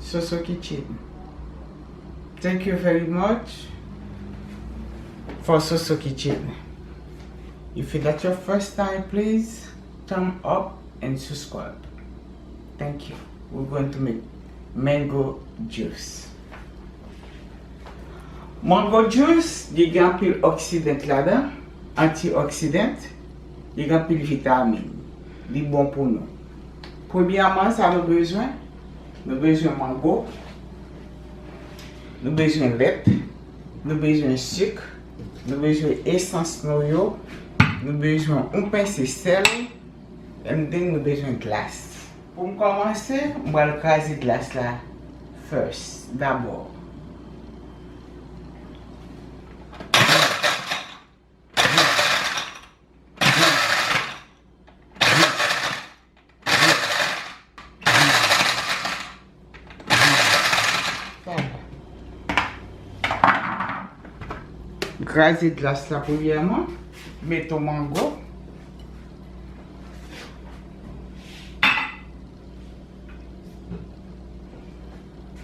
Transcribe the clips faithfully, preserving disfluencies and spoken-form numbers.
Soso Kitchen. Thank you very much for Soso Kitchen. If it's not your first time, please thumb up and subscribe. Thank you. We're going to make mango juice. Mango juice, li gen anpil oksidan ladan, antioksidan, li gen anpil vitamin. Li bon pou nou. Premyèman, sa nou bezwen, nou bezwen mango, nou bezwen lèt, nou bezwen sik, nou bezwen esans noyo, nou bezwen yon pense sèl, and then nou bezwen glas. Pou m kòmanse, m pral kraze glas la first, dabò. Kraze glas la premyèman. Mete yon mango.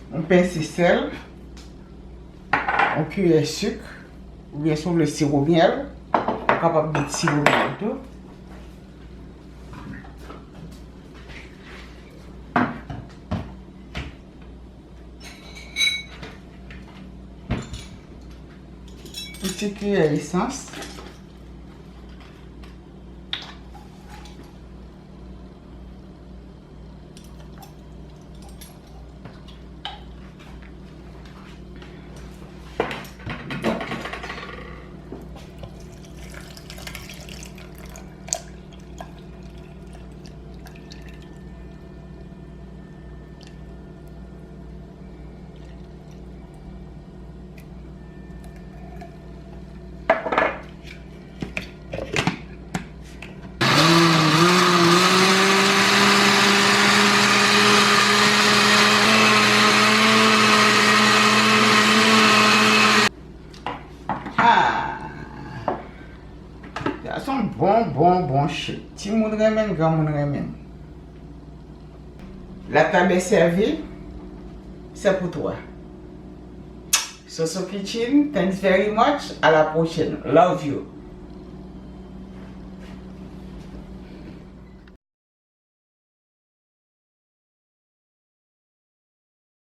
Yon pense sèl. Yon kiyè sik. Oubyen si w vle siwo myèl, ou kapab met siwo myèl tou. Yon ti kiyè esans. Ah! Sa se yon bon, bon, bon shit. Timoun renmen l, granmoun renmen l. La table est servie, c'est pour toi. Soso Kitchen, thanks very much. À la prochaine. Love you.